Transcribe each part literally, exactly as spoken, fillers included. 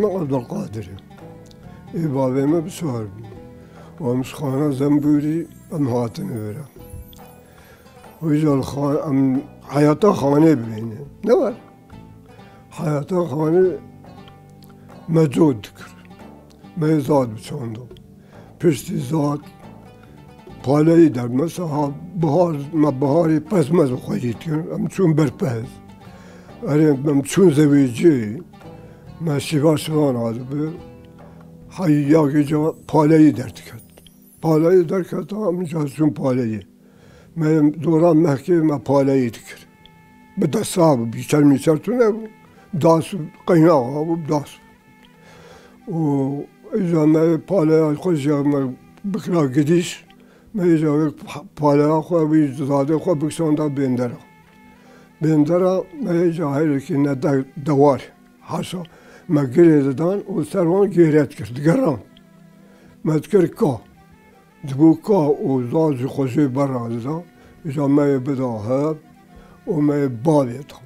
Abdulkadirê. Ê bavê me bi çar bû. Û em ji xana Zembûrî em hatine vira. Wî jal xan, em heyata xanê bibîne. Ne var? Heyata xanê me cot dikir. Me zad biçanda. Piştî zad paleyî der. Mesela ha bihar, me biharê pez mez bi xwe jî dikin. Em çûn ber pez. Erê, em çûn zewêciyê. Me şîva şivan hadibi. Heyî ya gêca paleyî derdiket. Paleyî derketa, em ca çûn paleyî. Me dora mehkê me paleyî dikir. Bi desa bû, bîçer mîçer tune bû. Das û qeynaxa bû, das bû. Û îca me paleya xwe jî me bikira gidîş. Me îca wê paleya xwe, wî zadê xwe bikişanda bêndera. Bêndera me îca herikî ne de-, dewar. Haşa me girê didan û ser wan gêret kir, digeran. Me dikir ka. Dibû ka û zaz jî xwe jê berra dida, îca me yê bida hev û me yê bavê da.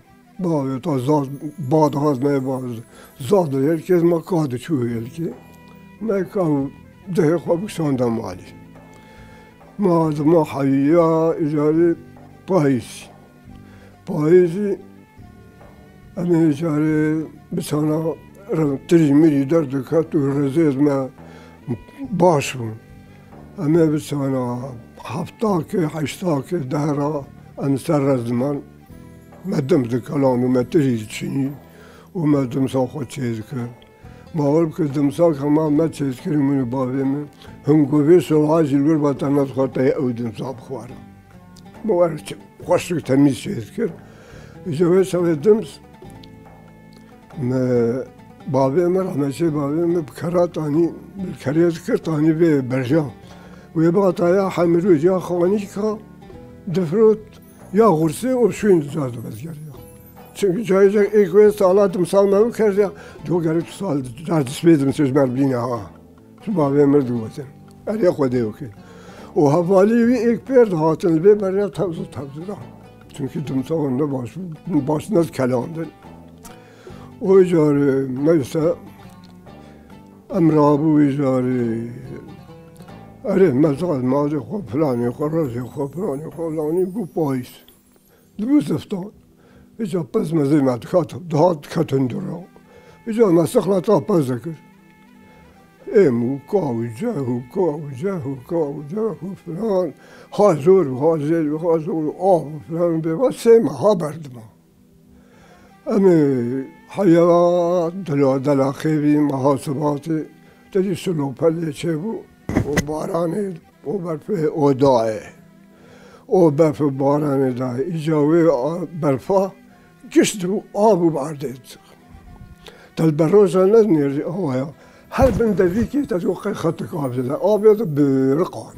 Bavê da zaz, ba dixwest me yê ba, zaz li hêlkê, me ka diçû hêlkê. Me ka û dihê xwe bikişanda malî. Me dima heya îcarê payîzî. Payîzî Em ê carê biçana re-, tirî mirî derdiket û rêzê me baş bûn. Em ê biçana heftakê, heştakê dehra em ser rez diman. Me dims dikelan û me tirî diçinî û me dimsa xwe çêdikir. Bawer bike dimsa hema me çêdikir min û bavê min. Hingovê soha jî li wir ve te nedixwar te ew dimsa bixwarin. Me wer çi-, xweşik temîz çêdikir. Îca wê şevê dims, me, bavê me, rehmetê bavê me bi kera tanî, bi kerê dikir tanî vê berja. Wê bihataya hemirû ya xanîka difrot ya xursê û şûn dicaz dibezgeriya. Çimkî cayê êk wê sala dimsa me bikeriya, do gerek tu sal ca dispê dimsê ji me bîne ha. Ji bavê min digotin. Erê Xwedê wekî. Û hevalî wî êk pêr dihatin li vê berê tewz û tewz da. Çimkî dimsa wan ne baş bû, baş ne dikelandin. Û carê neyse em rabû wî carê. Erê me zad malê xwe, planê xwe, rezê xwe, planê xwe, lanî bû payîz. Dibû ziftan. Îca pez mezê me dihat, dihat diketin dûra. Îca me sixleta pez dikir. Êm û kaw û ceh û kaw û ceh û kaw û ceh û filan. Ha zor û ha zêr û ha zor û av û filan bê va sê meha berdima. Em ê heya dila dela xêvî meha sibatê te dî silopelê çêbû û baranê O berfê o dayê. O berf û baranê dayê. Îca wê a-, berfa gişt û av û bardê. Te li beroja ne nêrî awaya. Her bin devîkê te digo qey xetik avê de. Avê de biriqan.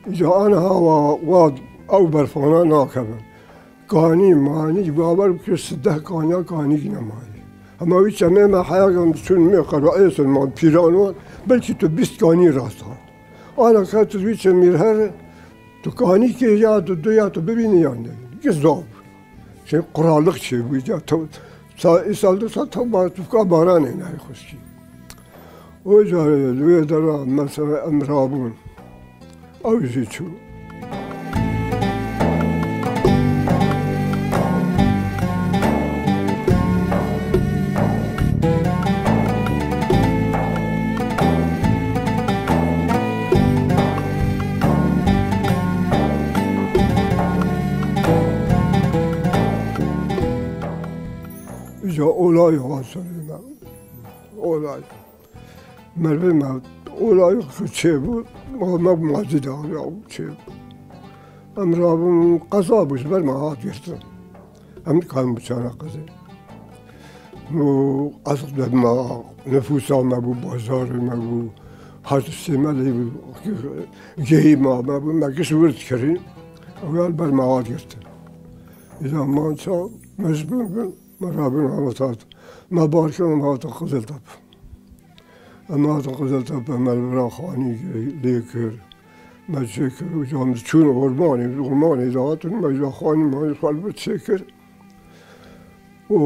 Îca aniha wa, wa ew berfana nakevin. Kanî, manî, bawer bike sîzdeh kaniya kanîk nemayê. Hema wî çemê me heya em diçûn me qerwa êsin man pîran wan, belkî tu bîst kanî rast hat. Ana ka tu wî çemî her, tu kanîkê ya tu du ya tu bibînî yan ne. Giz zaf. Şey qurallık çêbû ya tu sa-, îsal du sa ta ba-, tu ka baranê nayê xwişkî. O carê li wê dera mesela em rabûn. Ew jî çû. Îca olayê xwe serê me. Olay. Merivê me ola yox çêbû, ma me mazî de ya çêbû. Em rabûn qeza bû, ji ber me hat girtin. Em nikarin biçana qezê. Û eziq de me, nifûsa me bû, bazarê me bû, her tiştê me lê bû, gehî ma me bû, me giş wir dikirî. Ew ya li ber me hat girtin. Îza man ça, me ji bin bin, me rabûn hamat hat. Me bar kir, em hatin Qiziltepe. Em hatin Qiziltepe, me li vira xanî lê kir. Me çê kir û cam diçûn ormanê, ormanê dihatin, me ji xanî manî xwe li vir çê kir. û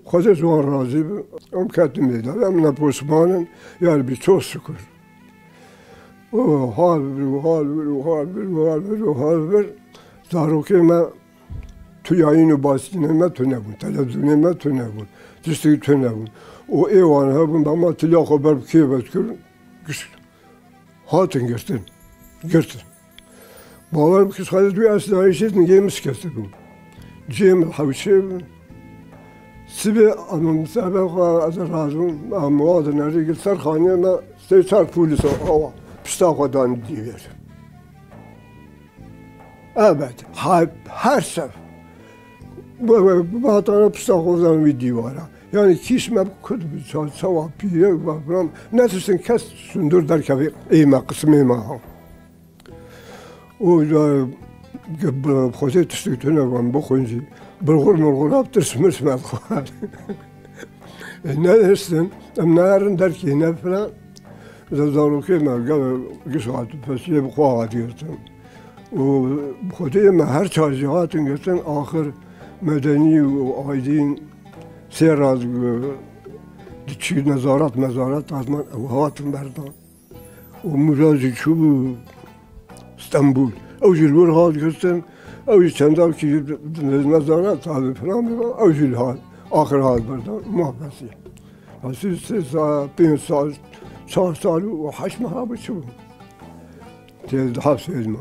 Xwedê ji wan razî bi. Em ketin mêdavê, em nepoşman in, ya Rebî çok şükür. Û hal vir û hal vir û hal vir û hal vir û hal vir. Zarokê me tuyayîn û bastînê me tune bûn, televîzyonê me tune bûn, tiştî tune bûn. Û ê wan hebûn, dema tiliya xwe ber bi kêf ve dikirin, giş-, hatin girtin, girtin. Bawer bike, ji xwe dû ez nayîşê dingê min şikestî bû. Cihê min hewşê bû. Sibê em sebe xwe ez razim, em wa dinerî gir ser xaniyê me sê çar polîs awa pişta xwe dan dîvêr. Evet, ha-, her şev. Bu, bu, bu hatana pişta xwe dan wî dîwara. Yani kîş me kut bi ça-, çawa pîre ve filan. Netiştin kes sundur derkevê ê me, qismê me ha. Û ya, ge-, bi xwezê tiştê tune van bixwin jî, bilxur milxur av tirs mirs me dixwar. E, ne hiştin, em neherin derkê ne filan. Ze zarokê me, gel, giş hat, pesiyê bi xwe hat girtin. Û xwedê me her çar jî hatin girtin, axir Medenî û Aydîn sê raz, e, diçî nezaret, mezaret hatman, ew hatin berdan. Û Mûra jî çûbû Stenbûl. Ew jî li wir hat girtin. Ew jî çendakî nezana tabi filan bû. Ew jî li hat. Axir hat berdan. Mah bes e. Hesî sê sal, pênc sal, çar sal û heşt meha bû çûbû. Tê di hepsê de ma.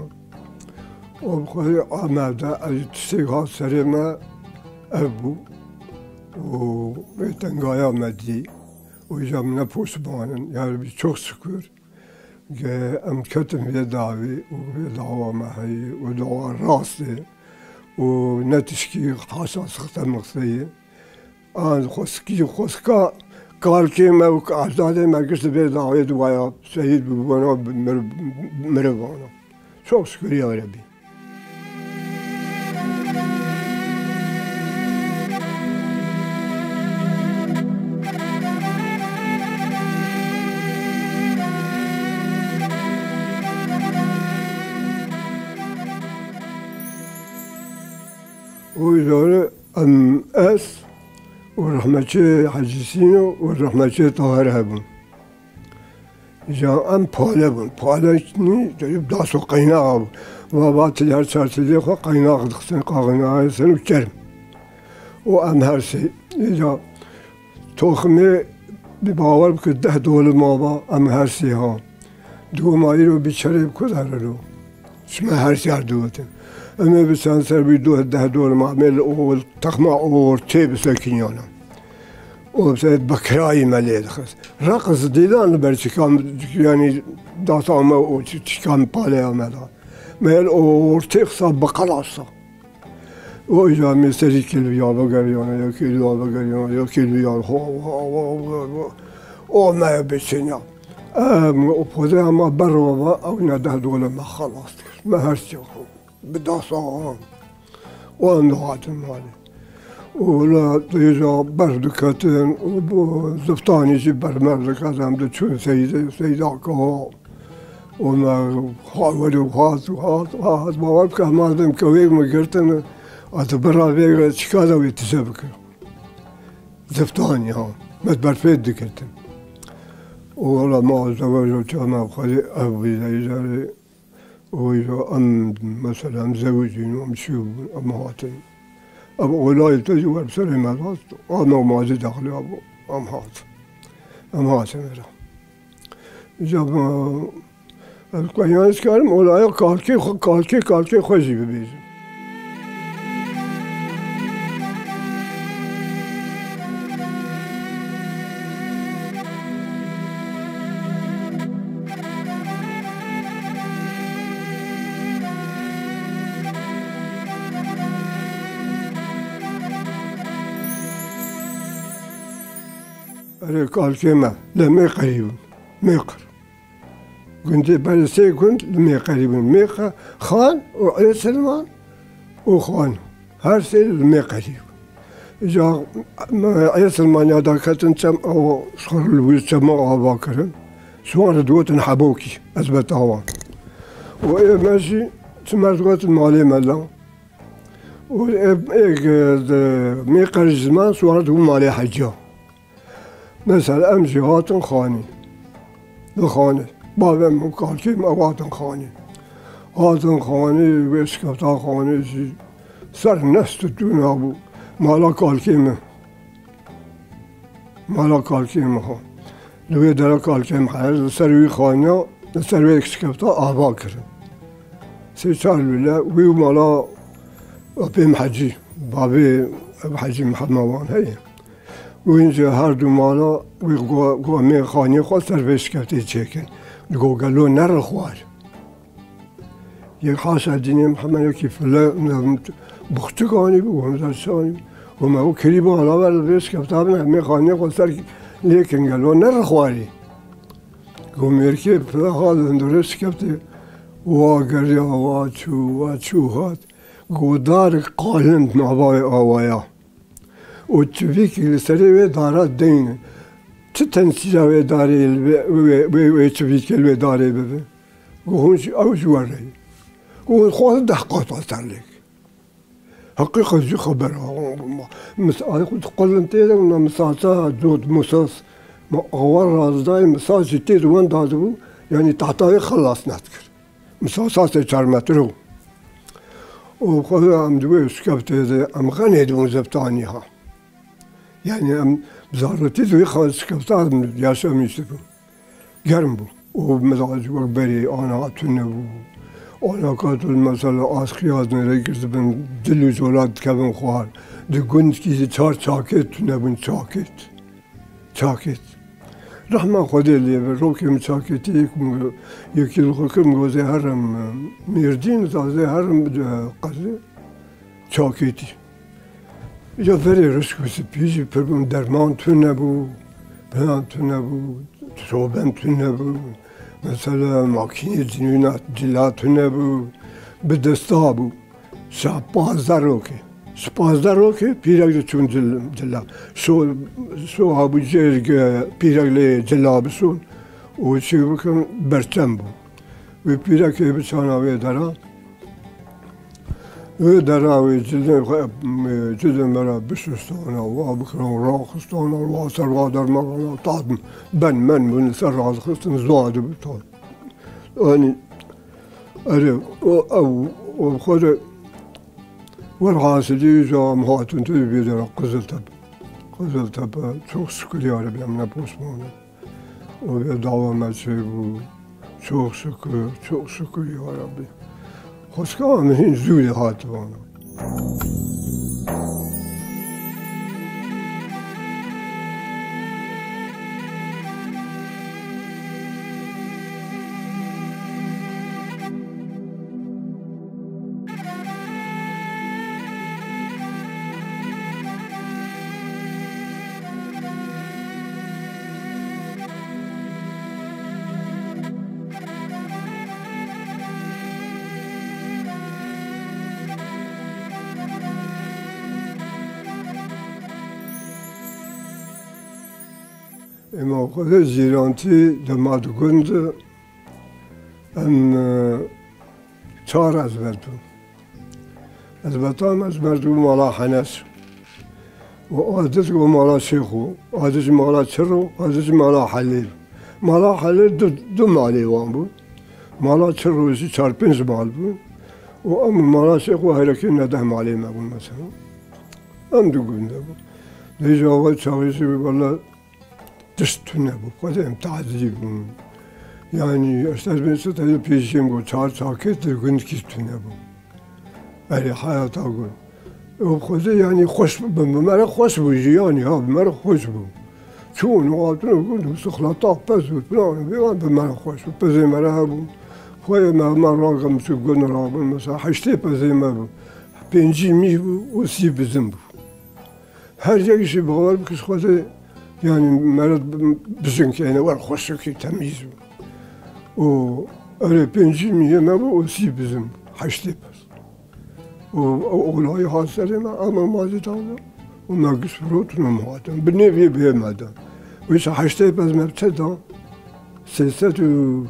Û bi xwe Amed de ez tiştê hat serê me ev bû. Û wê tengaya me dî. Û îca min nepoşibanin. Ya Rebî çok şükür. Ge em ketin vê dawî û vê dawa me heye û dawa rast e û ne tişkî haşa sixte mixteyê. An xweskî, xweska kalkê me û ajdadê me gişt vê dawê duwaya şehîd bibûna, mir-, mirivana. Çok şükür ya Rebî. O îcarê em ez û rehmetçê Hecî Sîno û rehmetçê Tahir hebûn. Îca em pale bûn. Pale nî, daso qeynaxa bû. Va, va tilî her çar tilî xwe qeynax dixistin, qaxinaxê ser û çerm. Û em her sê. Îca toximê bi bawer bike deh dolima va, em her sê ha. Dûma îro bi çerê bi ku derilo. Ji me her sê digotin. Em ê bi çend ser bî du deh dolima, em ê li o texma ortê bisekiniyana. O ser bekirayî me lê dixist. Reqis dîlan li ber çikan, yanî data me û çi-, çikan paleya me da. Me el ortê xisa bi qelasa. O îca me serî kilviya vegeriyana, ya kilviya vegeriyana, ya kilviya ho, ho, ho, ho, ho. O me biçinya. Em o poze ama berova, ew ne deh dole me xelas dikir. Me her şey xo. Bi dasa an. Wan dihatin malê. Û wila dêja ber diketin û bu ziftanî jî ber mer diketin, em diçûn seyde, seyda kawa. Û me ha-, welê hat, hat, hat, bawer bike, hema dem kewêk me girtin, ez bira vê çika da wê tije bike. Ziftanî ha, me berfê digitin. Û wila ma zewejo çawa me xwedî ev bî, îcarê. Û îro em, mesela, em zewicîn, em çûbûn, em hatin. Ev olayê te jî wer bi serê me rast, a me û ma jî daxiliya bû, em hat. Em hatin vêre. Îca me, ez ku yanlış karim, olaya kalkê xwe, kalkê, kalkê xwe jî bibêjim. Erê kalkê me, li Mêqerî bû. Mêqer. Gundê berê sê gund li Mêqerî bûn. Mêqe-, Xan û Ê Silman û Xan. Her sê li Mêqerî bûn. Îca me Ê Silman ya da ketin çem, ew xwe li wî çema ava kirin. Ji wan re digotin Hebokî, ez betawa. Û ê me jî çi me digotin malê me la. Û ê, ê, di, mê qerî ziman siwaret bû malê heciya. Mesela em jî hatin xanî. Li xanê. Bavê min, kalkê min ew hatin xanî. Hatin xanî, wê şikefta xanê jî ser nest û tûna bû. Mala kalkê min. Mala kalkê min ha. Li wê dera kalkê min heye, li ser wî xaniya, li ser wê şikefta ava kirin. Sê çar lûle, wî û mala apê min Hecî, bavê ev Hecî Mihemed wan heye. Wî jî her du mala wî go-, go em ê xaniyê xwe ser vê şikeftê çêkin. Digo gelo nere xwar. Yek haşa dînê Mihemed yekî file, buxçik anî bû, hemzer çi anî bû. Û me û kirî bû, ala ver vê şikefta bin, em ê xaniyê xwe ser lêkin gelo nere xwarî. Go mêrkê file ha li hundirê şikeftê, wa geriya, wa çû, wa çû hat. Go darek qalind navayê awaya. Û çivîkî li serê wê dara deyne. Çi tensîra wê darê li vê, wê, wê, wê çivîkê li wê darê bibe? Go hûn jî, ew ji we re ye. Go hûn xwe deh qat ser lêk. Heqîqet jî xeber a. Mis-, ay xwe diqulin tê de, wina misasa dot misas. Ma awa razdayê misas jî tê di wenda dibû, yanî tahta wê xelas nedikir. Misasa sê çar metre bû. Û xwe em di wê şikeftê de em xenê dibûn zeftanî ha. Yani em zarotî di wê xwe şikefta em yaşamîş dibûn. Germ bû. Û mizaj wek berê ana tune bû. Ana katil mesela askiya nêre girtibin, dil û cola dikevin xwar. Di gundkî de çar çakêt tune bûn, çakêt. Çakêt. Rehma Xwedê lê be, rokê min çakêtî yek min, yekî li xwe kir, min got, "Zê herim, e, Mêrdîn, za zê herim, e, qezê çakêtî." Ya verê rişk û spî jî pir bûn, derman tune bû, plan tune bû, soben tune bû. Mesela makînê cinûna cila tune bû, bi desta bû. Şa pazdeh rokê. Ji pazdeh rokê pîrek diçûn cil-, cila. Şo, şo habû cêr ge-, pîrek lê cila bişon û çi bikin berçem bû. Wê pîrekê biçana wê dera. Wê dera wê cildê xwe, e, cildê me re bişustana, wa bikiran, raxistana, wa ser wa dermagana, tat ben men bûn li ser radixistin, zwa dibi tat. Anî, erê, o, ew, o xwe de, welhasilî, îca em hatin tu vê dera Qiziltepe. Qiziltepe, çok şükür ya Rabbi, em ne posmane. O vê dawa me çêbû. Çok şükür, çok şükür ya Rabbi. Xwişka min hîn zû lê hatibana. Ema xwe de zîrantî dema di gund em, e, çar ezbet bûn. Ezbetan ez merdû mala Henes. Û adiz û mala Şêxo, adiz mala Çiro, adiz mala Helêl. Mala Helêl du, du malê wan bû. Mala Çiro jî çar pênc mal bû. Û em mala Şêxo herekê ne deh malê me bûn mesela. Em du gund de bûn. Dêja we çaxê jî wala tişt tune bû. Xwedê em tazî bûn. Yanî, ez te bên siteyê pêşiyên got, çar çakêt di gundkî tune bû. Erê, heyata got. Ew xwedê, yanî, xweş bi, bi me re xweş bû jî, yanî, ha, bi me re xweş bû. Çûn û hatin û gund û sixleta pez û filan û bêvan bi me re xweş bû. Pezê me re hebûn. Xweyê me, me ragim çû gund rabin, mesela, heştê pezê me bû. Pêncî mîh bû û sî bizin bû. Her yek jî bawer bike ji Xwedê, yanî meret bi-, bijin ke, yani wer xweşikî temîz bû. Û erê pêncî mîhê me bû û sî bizin bû, heştê pez. Û ew olayî hat serê me, em mazî da û me giş firotin û me hatin. Bi nêvî bê me de. Wî heştê pez me bi çi da? Sê sed û,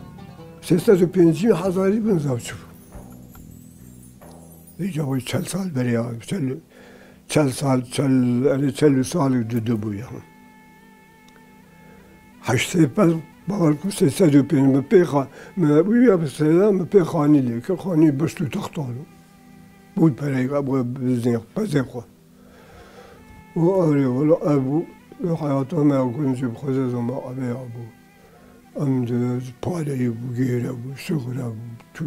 sê sed û pêncî hezarî bin zav çi bû. Îca wê çel sal berê ya, çel, çel sal, çel, erê çel û salek didu bû ya. Heştê pez, bawer ku sê sed û pênc min pê xa-, min bû ya bi sêda min pê xanî lê kir, xanî bist û textan. Bû pereyka bû bizên pezê xwe. Û erê wela ev bû, li heyata me ya gund jî bi xwe zê zoma evê ya bû. Em di pareyê bû, gêre bû, şixre bû, tu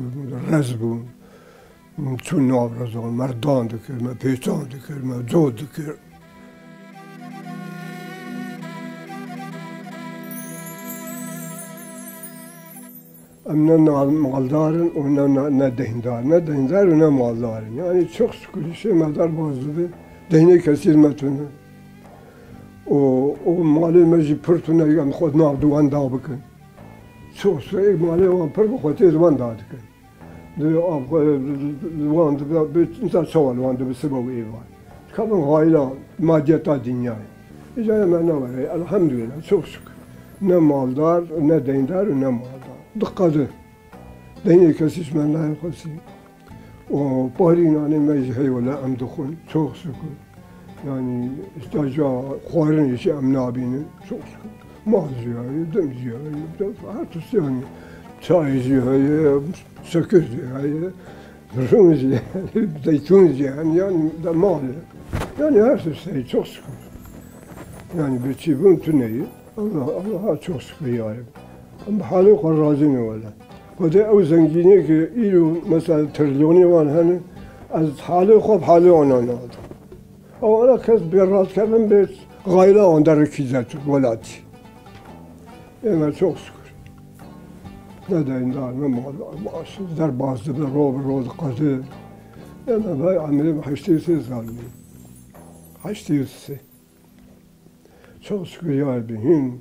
rez bû. Çû nav rezan, merdan dikir, me pêçan dikir, me cot dikir. Em ne na-, maldar in û ne, ne, ne deyndar. Ne deyndar û ne maldar in. Yanî çok şükür, îşê me derbas dibe. Deynê kesî me tune. Û, û malê me jî pir tune, em xwe nav di wan da bikin. Çok şükür, malê wan pir bi xwe tê di wan da dikin. Di av xwe, di wan dibe, bi, insan çawa li wan dibe siba û êvar. Dikevin xayla madiyeta dinyayê. Îca me ne were, elhamdülillah, çok şükür. Ne maldar, ne deyndar û ne maldar. Diqedi. Deynê kesî ji me nayê xwesî. Û parî nanê me jî heye wele em dixwin, çok şükür. Yanî îhtiyaca xwarinê jî em nabînin, çok şükür. Mal jî heye, dim jî heye, her tişt yanî. Çayê jî heye, şekir jî heye, rûn jî heye, zeytûn jî heye, yanî de mal e. Yanî her tişt heye, çok şükür. Yanî birçîbûn tune ye. Allah, Allah'a çok şükür ya Rabbi. Em bi halê xwe razî ne wele. Xwedê ew zengînê ki îro mesela trilyonê wan hene, ez halê xwe bi halê wana nadim. Ew ana kes bê rastkerin bê xayla wan derekî derçû welatî. Ême çok şükür. Ne deyndar, ne mal, maaş, derbas dibe, ro bi ro diqede. Ême vay emrê min heştê û sê sal bû. Heştê û sê. Çok şükür ya Rabbi, hîn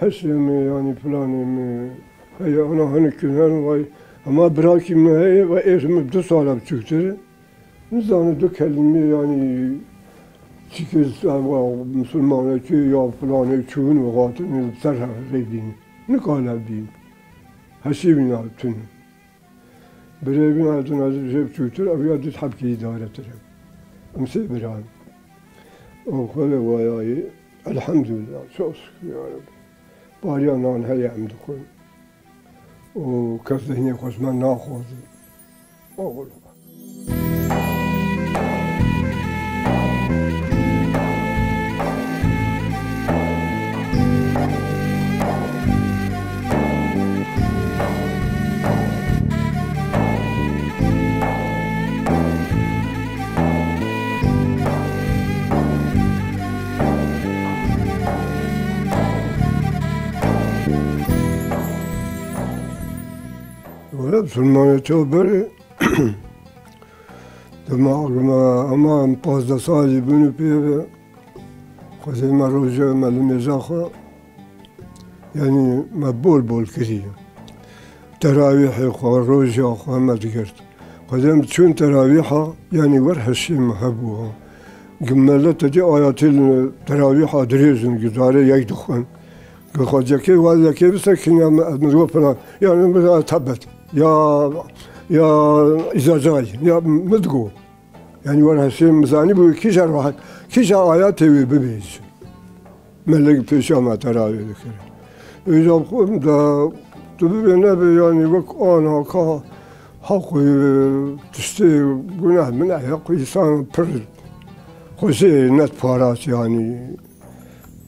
heşê min, yanî planê min heye, ana hinek kin hene, vay, hema birakî min heye, vay, êş min du sala biçûktir e. Nizane du kelîme, yanî çikê misilmanekî ya planê çûn û hatin li ser rê bîn. Nikane bîn. Heşê wî na tune. Birê wî na tune jê biçûktir, ew ya du hebkî îdaretir e. Em sê bira ne. Û xwelê wayayê, elhamdülillah, çok şükür ya Rabbi. Bariya nan heye em dixwin. Û kes deynê xwe ji me naxwaze. Oxir. Wele Musulmanê çav berê, dema me hema em pazdeh salî bûn û pê ve, Xwedê me roja me li mêja xwe, yanî me bol bol kirî. Terawîhê xwe, roja xwe me digirt. Xwedê em çûn terawîha, yanî wer heşê me hebû ha. Gi meletê dî ayatê li terawîha dirêj in, guzarê yek dixwin. Gi xwecekê wazekê bisekiniya me, ez min digot filan, yanî min digot tebet, ya, ya îzacay, ya min digot. Yanî wer heşê min zanîbû kîja rahat, kîja ayatê wê bibêjin. Melek pêşiya me terawê dikir. Êca bi xwe de tu bibê nebe, yanî wek ana ka heq û tiştê guneh min heq û însan pir xwezê net parat, yanî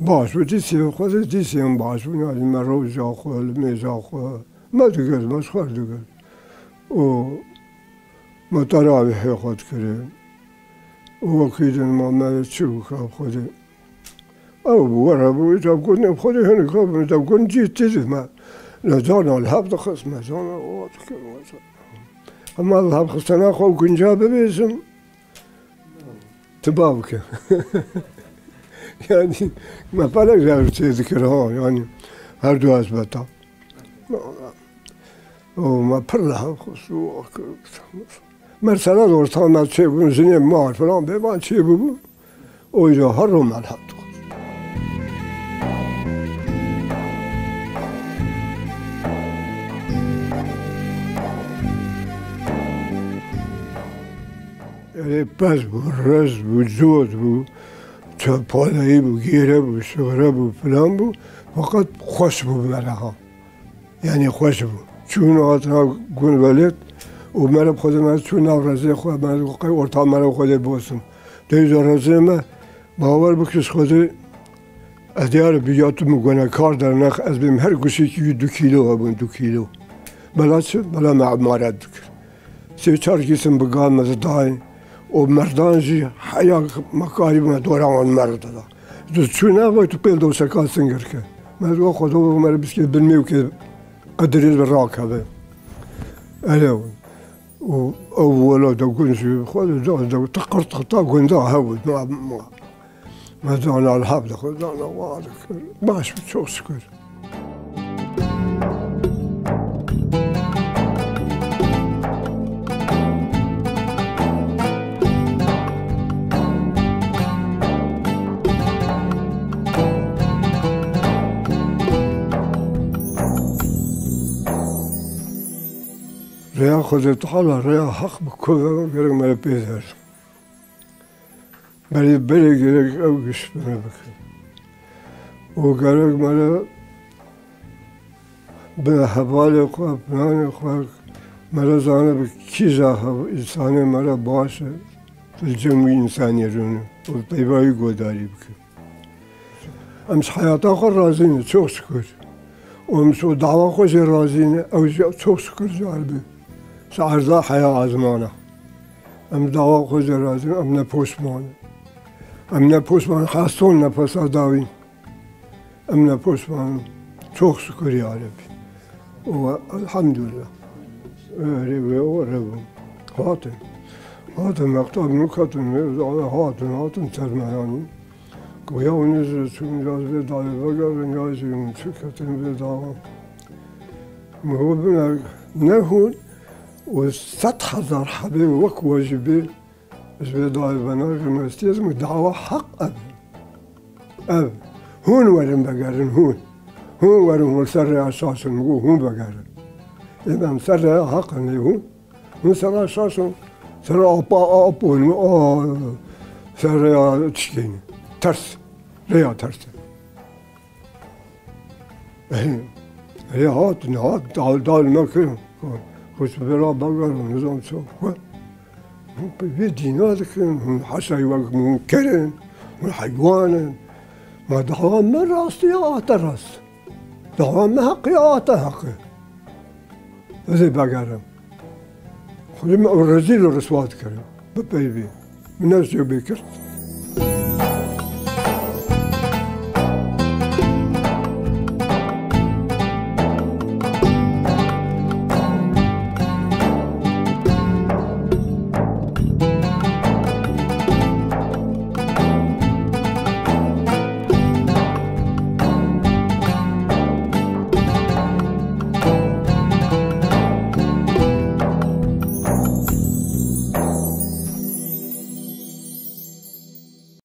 baş bû, dîsê xwezê dîsê em baş bûn, yanî me roja xwe, li mêja xwe me digirt, me ji xwe digirt. Û me terawîhê xwe dikirin. Û wekî din ma me çi bû ka Xwedê. Ew bû, were bû, îca got, ne Xwedê hinek hebûn, îca got, cî tî me. Ne cana li hev dixist, me cana o dikir, me cana. Hema li hev xistena xwe gunca bibêjim, tu ba bike. Yanî, me pelek zer çê dikir, ha, yanî, her du hezbeta. Û me pir li hev xist û, mesela orta me çêbûn, jinê mar filan bê me çêbûbû. Û îro her ro me li hev dixist. Ê pez bû, riz bû, cot bû, çi-, paleyî bû, gêre bû, şixre bû, filan bû. Feqet xweş bû bi me re ha. Yanî xweş bû. Çûn hatina gund welêt û me re bi Xwedê me çû nav rezê xwe, me re qey orta me re Xwedê bosin. Deyza rezê me, bawer bike ji Xwedê, ez diyar bi ya tu min gunekar dernex, ez bêm her guşekî wî du kîlo hebûn, du kîlo. Bela çi? Bela me emaret dikir. Sê çar kîsin bi gan me didayê û merdan jî heya me karî me dora wan merd dida. Tu çû nava tu pêl dewseka singir ke. Me digo Xweda me re biskê bin mêwkê qedirê bi rakeve. Ele û ew wela de gund jî xwe de da de tiqir tiqta gunda hebû. Ma, ma. Me dana li hev de xwe dana wa dikir. Baş bû, çok şükür. Rêya Xwedê Teala, rêya heq bi ku ve gerek me re pê der. Berê berê gerek ew giş bine bikin. Û gerek me re bi hevalê xwe, planê xwe, me re zane bi kîja hev-, însanê me re baş e, tu li cem wî însanî rûne û peyva wî guhdarî bikin. Em ji heyata xwe razî ne, çok şükür. Û em ji dawa xwe jî razî ne, ew jî çok şükür ji Erbî. Ji erza heya azmana. Em dawa xwe jî razî ne, em ne poşman in. Em ne poşman in, heston nefesa dawîn. Em ne poşman in. Çok şükür ya Rebbi. Û elhamdülillah. Erê wê û re bû. Hatin. Hatin mektab nû ketin wê, hatin, hatin ser me yanî. Ku ya hûn ji çûn ya ji vê dayê vegerin ya jî hûn çi ketin vê dawa. Min got bine ne hûn û sed hezar hebê wek we jî bê ji vê dayê venagirin, ez têzim dawa heq ev. Ev. Hûn werin vegerin hûn. Hûn werin hûn ser rêya şaş in, min got hûn vegerin. Ê em ser rêya heq in ê hûn. Hûn sera şaş in, sera apa ap in, a, ser rêya tişkên. Ters. Rêya ters. Rê hat, ne hat, dal, dal me kirin. Xwe ji vê re vegerin, nizam çi. Xwe. Hûn pê vê dîna dikin, hûn heşay wek hûn kirin, hûn heywan in. Ma dawa me rastî ya ate rast. Dawa me heqî ya ate heqî. Ez ê vegerim. Xwedê me ew rezîl û riswa dikirin. Bi peyvê. Min ne jê bê kir.